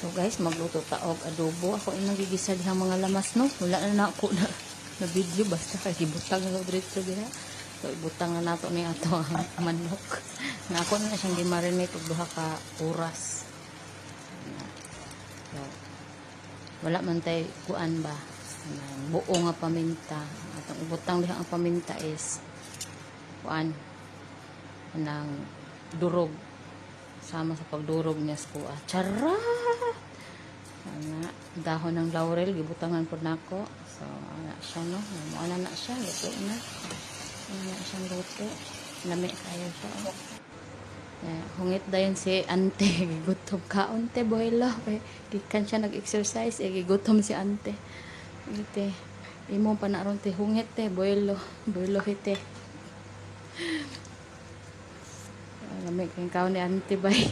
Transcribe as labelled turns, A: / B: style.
A: So guys, magluto ta og adobo. Ako ay nagigisa dihang mga lamas, no. Wala na na ako na video basta kay gibutang na diretso diha. So ibutang na nato ni ato ang manok. Na ako na siyang gimarinate og duha ka oras. Na. So, wala man tay kuan ba. Anang buo nga paminta. Atong ibutang diha ang paminta is kuan, anang durog, sama sa pagdurog niya sa kuha. Charot! Ana, dahon ng laurel, gibutangan po nako. So, ana siya, no? Mo ana na siya, luto na. Ana siyang luto. Lami kayo siya, oh. Yeah, hungit dayon si ante, gigutom kaon te, boylo. Eh, gikan siya nag-exercise, eh, gigutom si ante. Ite, imo pa na ron te, hungit te, boylo. Boylo hite. Lami kayong kaon ni ante, bay.